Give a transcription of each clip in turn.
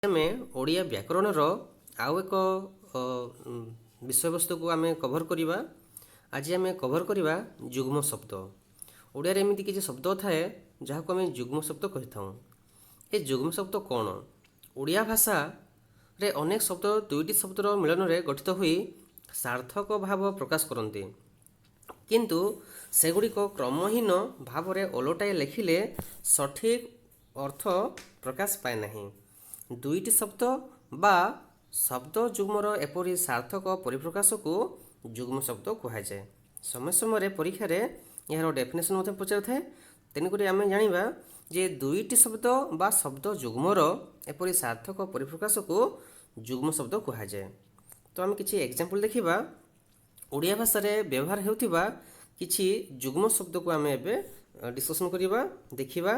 ଆମେ ଓଡ଼ିଆ ବ୍ୟାକରଣର ଆଉ ଏକ ବିଷୟବସ୍ତୁକୁ ଆମେ କଭର୍ କରିବା। ଆଜି ଆମେ କଭର୍ କରିବା ଯୁଗ୍ମ ଶବ୍ଦ। ଓଡ଼ିଆରେ ଏମିତି କିଛି ଶବ୍ଦ ଥାଏ, ଯାହାକୁ ଆମେ ଯୁଗ୍ମ ଶବ୍ଦ କହିଥାଉ। ଏ ଯୁଗ୍ମ ଶବ୍ଦ କ'ଣ? ଓଡ଼ିଆ ଭାଷାରେ ଅନେକ ଶବ୍ଦ ଦୁଇଟି ଶବ୍ଦର ମିଳନରେ ଗଠିତ ହୋଇ ସାର୍ଥକ ଭାବ ପ୍ରକାଶ କରନ୍ତି, କିନ୍ତୁ ସେଗୁଡ଼ିକ କ୍ରମହୀନ ଭାବରେ ଓଲଟାଇ ଲେଖିଲେ ସଠିକ୍ ଅର୍ଥ ପ୍ରକାଶ ପାଏ ନାହିଁ। ଦୁଇଟି ଶବ୍ଦ ବା ଶବ୍ଦ ଯୁଗ୍ମର ଏପରି ସାର୍ଥକ ପରିପ୍ରକାଶକୁ ଯୁଗ୍ମ ଶବ୍ଦ କୁହାଯାଏ। ସମୟ ସମୟରେ ପରୀକ୍ଷାରେ ଏହାର ଡେଫିନେସନ୍ ମଧ୍ୟ ପଚାରିଥାଏ। ତେଣୁକରି ଆମେ ଜାଣିବା ଯେ ଦୁଇଟି ଶବ୍ଦ ବା ଶବ୍ଦ ଯୁଗ୍ମର ଏପରି ସାର୍ଥକ ପରିପ୍ରକାଶକୁ ଯୁଗ୍ମ ଶବ୍ଦ କୁହାଯାଏ। ତ ଆମେ କିଛି ଏକ୍ଜାମ୍ପଲ୍ ଦେଖିବା। ଓଡ଼ିଆ ଭାଷାରେ ବ୍ୟବହାର ହେଉଥିବା କିଛି ଯୁଗ୍ମ ଶବ୍ଦକୁ ଆମେ ଏବେ ଡିସ୍କସନ୍ କରିବା, ଦେଖିବା।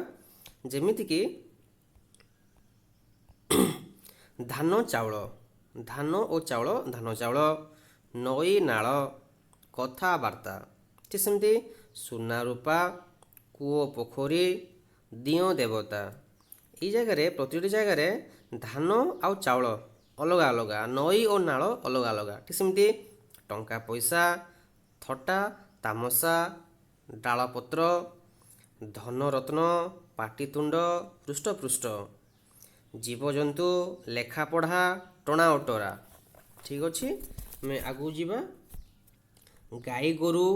ଯେମିତିକି ଧାନ ଚାଉଳ, ଧାନ ଓ ଚାଉଳ, ଧାନ ଚାଉଳ, ନଈ ନାଳ, କଥାବାର୍ତ୍ତା। ଠିକ୍ ସେମିତି ସୁନା ରୂପା, କୂଅ ପୋଖରୀ, ଦିଅଁ ଦେବତା। ଏଇ ଜାଗାରେ, ପ୍ରତିଟି ଜାଗାରେ ଧାନ ଆଉ ଚାଉଳ ଅଲଗା ଅଲଗା, ନଈ ଓ ନାଳ ଅଲଗା ଅଲଗା। ଠିକ୍ ସେମିତି ଟଙ୍କା ପଇସା, ଥଟା ତାମସା, ଡାଳପତ୍ର, ଧନରତ୍ନ, ପାଟିତୁଣ୍ଡ, ହୃଷ୍ଟପୃଷ୍ଟ, ଜୀବଜନ୍ତୁ, ଲେଖାପଢ଼ା, ଟଣା ଓଟରା। ଠିକ୍ ଅଛି, ଆମେ ଆଗକୁ ଯିବା। ଗାଈ ଗୋରୁ,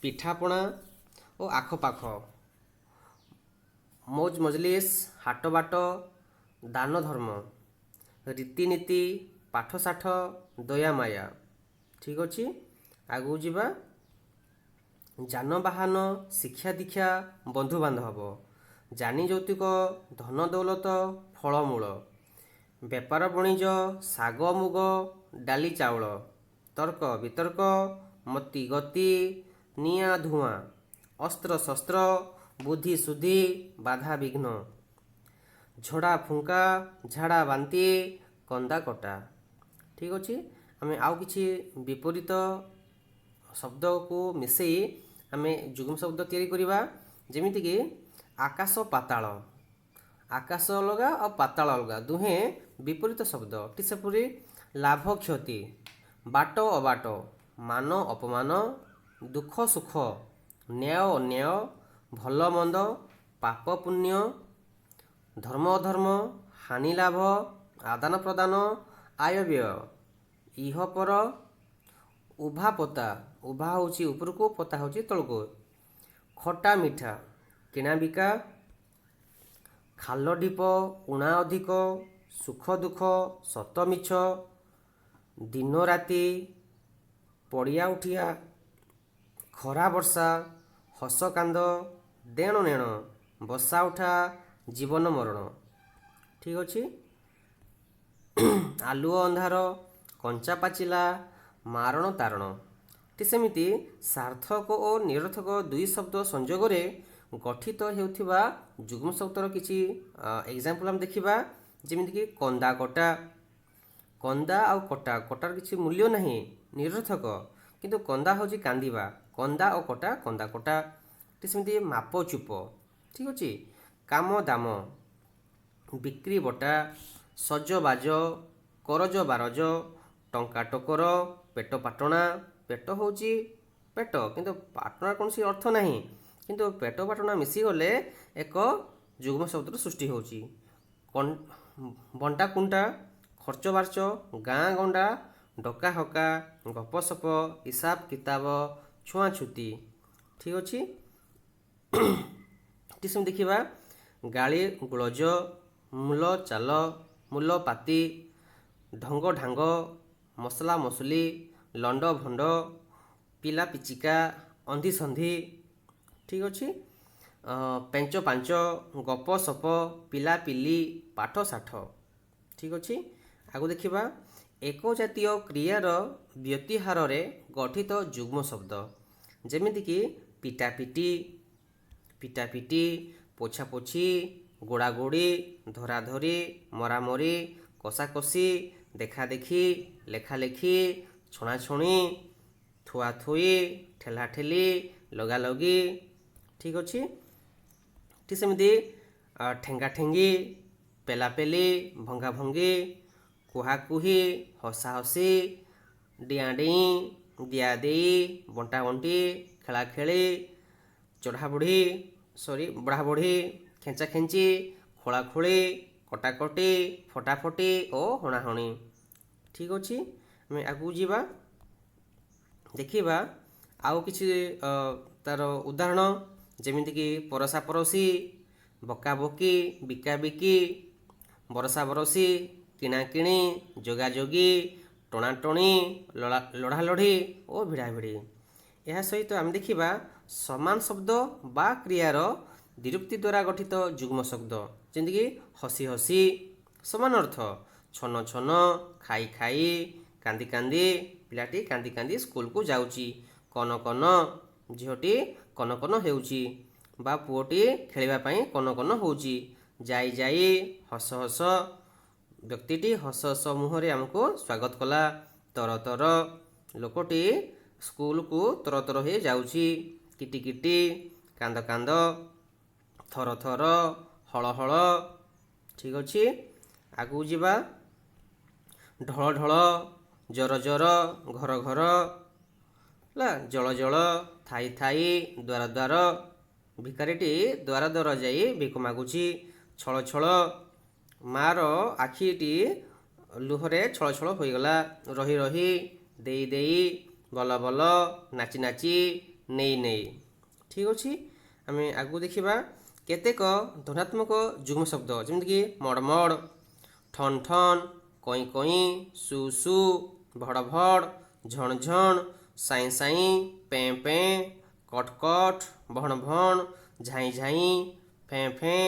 ପିଠାପଣା ଓ ଆଖପାଖ, ମୌଜ ମଜଲିସ, ହାଟବାଟ, ଦାନ ଧର୍ମ, ରୀତିନୀତି, ପାଠଶାଠ, ଦୟାମାୟା। ଠିକ୍ ଅଛି, ଆଗକୁ ଯିବା। ଯାନବାହନ, ଶିକ୍ଷା ଦୀକ୍ଷା, ବନ୍ଧୁବାନ୍ଧବ, ଯାନି ଯୌତୁକ, ଧନ ଦୌଲତ, ଫଳମୂଳ, ବେପାର ବଣିଜ, ଶାଗ ମୁଗ, ଡାଲି ଚାଉଳ, ତର୍କ ବିତର୍କ, ମତି ଗତି, ନିଆଁ ଧୂଆଁ, ଅସ୍ତ୍ର ଶସ୍ତ୍ର, ବୁଦ୍ଧି ଶୁଦ୍ଧି, ବାଧା ବିଘ୍ନ, ଝଡ଼ା ଫୁଙ୍କା, ଝାଡ଼ା ବାନ୍ତି, କନ୍ଦା କଟା। ଠିକ୍ ଅଛି, ଆମେ ଆଉ କିଛି ବିପରୀତ ଶବ୍ଦକୁ ମିଶାଇ ଆମେ ଯୁଗ୍ମ ଶବ୍ଦ ତିଆରି କରିବା। ଯେମିତିକି ଆକାଶ ପାତାଳ, ଆକାଶ ଅଲଗା ଆଉ ପାତାଳ ଅଲଗା, ଦୁହେଁ ବିପରୀତ ଶବ୍ଦ। ଠିକ୍ ସେପରି ଲାଭ କ୍ଷତି, ବାଟ ଅବାଟ, ମାନ ଅପମାନ, ଦୁଃଖ ସୁଖ, ନ୍ୟାୟ ଅନ୍ୟାୟ, ଭଲ ମନ୍ଦ, ପାପ ପୁଣ୍ୟ, ଧର୍ମ ଅଧର୍ମ, ହାନି ଲାଭ, ଆଦାନ ପ୍ରଦାନ, ଆୟ ବ୍ୟୟ, ଇହପର, ଉଭା ପୋତା, ଉଭା ହେଉଛି ଉପରକୁ, ପୋତା ହେଉଛି ତଳକୁ, ଖଟା ମିଠା, କିଣା ବିକା, ଖାଲ ଢିପ, ଉଣା ଅଧିକ, ସୁଖ ଦୁଃଖ, ସତ ମିଛ, ଦିନ ରାତି, ପଡ଼ିଆ ଉଠିଆ, ଖରା ବର୍ଷା, ହସ କାନ୍ଦ, ଦେଣ ନେଣ, ବସା ଉଠା, ଜୀବନ ମରଣ। ଠିକ୍ ଅଛି। ଆଲୁଅ ଅନ୍ଧାର, କଞ୍ଚା ପାଚିଲା, ମାରଣ ତାରଣ। ଠିକ୍ ସେମିତି ସାର୍ଥକ ଓ ନିରର୍ଥକ ଦୁଇ ଶବ୍ଦ ସଂଯୋଗରେ ଗଠିତ ହେଉଥିବା ଯୁଗ୍ମ ଶବ୍ଦର କିଛି ଏକ୍ଜାମ୍ପଲ୍ ଆମେ ଦେଖିବା। ଯେମିତିକି କନ୍ଦା କଟା, କନ୍ଦା ଆଉ କଟା, କଟାର କିଛି ମୂଲ୍ୟ ନାହିଁ, ନିରର୍ଥକ, କିନ୍ତୁ କନ୍ଦା ହେଉଛି କାନ୍ଦିବା। କନ୍ଦା ଓ କଟା, କନ୍ଦା କଟା। ଠିକ୍ ସେମିତି ମାପ ଚୁପ। ଠିକ୍ ଅଛି। କାମ ଦାମ, ବିକ୍ରି ବଟା, ସଜବାଜ, କରଜ ବାରଜ, ଟଙ୍କା ଟୋକର, ପେଟ ପାଟଣା। ପେଟ ହେଉଛି ପେଟ, କିନ୍ତୁ ପାଟଣାର କୌଣସି ଅର୍ଥ ନାହିଁ, କିନ୍ତୁ ପେଟ ପାଟଣା ମିଶିଗଲେ ଏକ ଯୁଗ୍ମ ଶବ୍ଦର ସୃଷ୍ଟି ହେଉଛି। ବଣ୍ଟା କୁଣ୍ଟା, ଖର୍ଚ୍ଚ ବାର୍ଚ୍ଚ, ଗାଁ ଗଣ୍ଡା, ଡକା ହକା, ଗପସପ, ହିସାବ କିତାବ, ଛୁଆଁଛୁତି। ଠିକ୍ ଅଛି। ଠିକ୍ ସେମିତି ଦେଖିବା ଗାଳି ଗୁଳଜ, ମୂଲ ଚାଲ, ମୂଲ ପାତି, ଢଙ୍ଗ ଢାଙ୍ଗ, ମସଲା ମସୁଲି, ଲଣ୍ଡ ଭଣ୍ଡ, ପିଲା ପିଚିକା, ଅନ୍ଧି ସନ୍ଧି। ଠିକ୍ ଅଛି। ପେଞ୍ଚ ପାଞ୍ଚ, ଗପ ସପ, ପିଲାପିଲି, ପାଠ ଶାଠ। ଠିକ୍ ଅଛି, ଆଗକୁ ଦେଖିବା। ଏକ ଜାତୀୟ କ୍ରିୟାର ବ୍ୟତିହାରରେ ଗଠିତ ଯୁଗ୍ମ ଶବ୍ଦ, ଯେମିତିକି ପିଟାପିଟି, ପିଟାପିଟି, ପୋଛାପୋଛି, ଗୋଡ଼ାଗୋଡ଼ି, ଧରାଧରି, ମରାମରି, କଷାକଷି, ଦେଖାଦେଖି, ଲେଖାଲେଖି, ଛଣାଛଣି, ଥୁଆଥୁଇ, ଠେଲାଠେଲି, ଲଗାଲଗି। ଠିକ୍ ଅଛି। ଠିକ୍ ସେମିତି ଠେଙ୍ଗାଠେଙ୍ଗି, ପେଲାପେଲି, ଭଙ୍ଗାଭଙ୍ଗି, କୁହାକୁହି, ହସାହସି, ଡିଆଁଡିଇଁ, ଦିଆଦେଇ, ବଣ୍ଟାବଣ୍ଟି, ଖେଳାଖେଳି, ଚଢ଼ାବଢ଼ି, ସରି, ବଢ଼ାବଢ଼ି, ଖେଞ୍ଚାଖେଞ୍ଚି, ଖୋଳାଖୋଳି, କଟାକଟି, ଫଟାଫଟି ଓ ହଣାହଣି। ଠିକ୍ ଅଛି, ଆମେ ଆଗକୁ ଯିବା, ଦେଖିବା ଆଉ କିଛି ତାର ଉଦାହରଣ, ଯେମିତିକି ପରସା ପରସି, ବକାବକି, ବିକାବିକି, ବରସା ବରସି, କିଣାକିଣି, ଯୋଗାଯୋଗି, ଟଣାଟଣି, ଲଢ଼ାଲଢ଼ି ଓ ଭିଡ଼ାଭିଡ଼ି। ଏହା ସହିତ ଆମେ ଦେଖିବା ସମାନ ଶବ୍ଦ ବା କ୍ରିୟାର ଦ୍ୱିରୁକ୍ତି ଦ୍ୱାରା ଗଠିତ ଯୁଗ୍ମ ଶବ୍ଦ, ଯେମିତିକି ହସି ହସି, ସମାନ ଅର୍ଥ, ଛନ ଛନ, ଖାଇ ଖାଇ, କାନ୍ଦି କାନ୍ଦି, ପିଲାଟି କାନ୍ଦି କାନ୍ଦି ସ୍କୁଲକୁ ଯାଉଛି, କନ କନ, ଝିଅଟି କନ କନ ହେଉଛି ବା ପୁଅଟି ଖେଳିବା ପାଇଁ କନ କନ ହେଉଛି, ଯାଇ ଯାଇ, ହସ ହସ, ବ୍ୟକ୍ତିଟି ହସ ହସ ମୁହଁରେ ଆମକୁ ସ୍ୱାଗତ କଲା, ତର ତର, ଲୋକଟି ସ୍କୁଲକୁ ତର ତର ହେଇ ଯାଉଛି, କିଟି କିଟି, କାନ୍ଦ କାନ୍ଦ, ଥର ଥର, ହଳ ହଳ। ଠିକ୍ ଅଛି, ଆଗକୁ ଯିବା। ଢଳ ଢଳ, ଜର ଜର, ଘର ଘର, ହେଲା, ଜଳ ଜଳ, ଥାଇ ଥାଇ, ଦ୍ୱାର ଦ୍ୱାର, ଭିକାରୀଟି ଦ୍ୱାର ଦ୍ୱାର ଯାଇ ଭିକ ମାଗୁଛି, ଛଳ ଛଳ, ମାର ଆଖିଟି ଲୁହରେ ଛଳ ଛଳ ହୋଇଗଲା, ରହି ରହି, ଦେଇ ଦେଇ, ବଲ ବଲ, ନାଚି ନାଚି, ନେଇ ନେଇ। ଠିକ୍ ଅଛି, ଆମେ ଆଗକୁ ଦେଖିବା କେତେକ ଧନାତ୍ମକ ଯୁଗ୍ମ ଶବ୍ଦ, ଯେମିତିକି ମଡ଼ ମଡ଼, ଠନ୍ ଠନ୍, କଇଁ କଇଁ, ସୁ ସୁ, ଭଡ଼ ଭଡ଼, ଝଣ ଝଣ, ସାଇଁ ସାଇଁ, ପେଁ ପେଁ, କଟ କଟ, ଭଣ ଭଣ, ଝାଇଁ ଝାଇଁ, ଫେଁ ଫେଁ,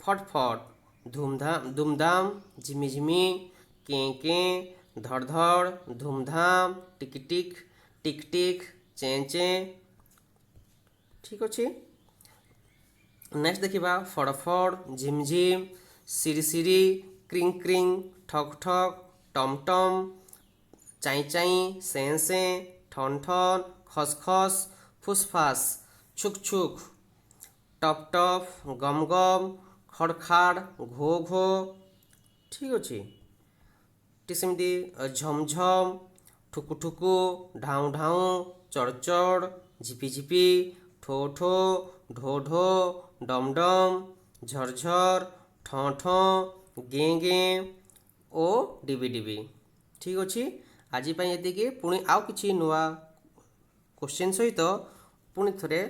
ଫଟ ଫଟ, ଧୁମଧାମ ଦୁମଦାମ, ଝିମି ଝିମି, କେଁ କେଁ, ଧଡ଼ ଧଡ଼, ଧୁମଧାମ, ଟିକି ଟିକ୍, ଟିକ୍ ଟିକ୍, ଚେଁ ଚେଁ। ଠିକ୍ ଅଛି, ନେକ୍ସଟ ଦେଖିବା ଫଡ଼ ଫଡ଼, ଝିମ୍ ଝିମ୍, ସିରି ସିରି, କ୍ରିଂ କ୍ରିଂ, ଠକ୍ ଠକ୍, ଟମ୍ ଟମ୍, ଚାଇଁ ଚାଇଁ, ସେଁ ସେଁ, ଠନ୍ ଠନ୍, ଖସ୍ ଖସ୍, ଫୁସ୍ ଫାସ୍, ଛୁକ୍ ଛୁକ୍, ଟପ୍ ଟପ୍, ଗମ୍ ଗମ୍, ଖଡ଼ ଖାଡ଼, ଘୋ ଘୋ। ଠିକ୍ ଅଛି, ଠିକ୍ ସେମିତି ଝମ୍ ଝମ୍, ଠୁକୁ ଠୁକୁ, ଢାଉଁ ଢାଉଁ, ଚଡ଼ ଚଡ଼, ଝିପି ଝିପି, ଠୋ ଠୋ, ଢୋ ଢୋ, ଡମ୍ ଡମ୍, ଝର ଝର, ଠଁ ଠଁ, ଗେଁ ଗେଁ ଓ ଡିବି ଡିବି। ଠିକ୍ ଅଛି, ଆଜି ପାଇଁ ଏତିକି। ପୁଣି ଆଉ କିଛି ନୂଆ କୋଶ୍ଚିନ୍ ସହିତ ପୁଣି ଥରେ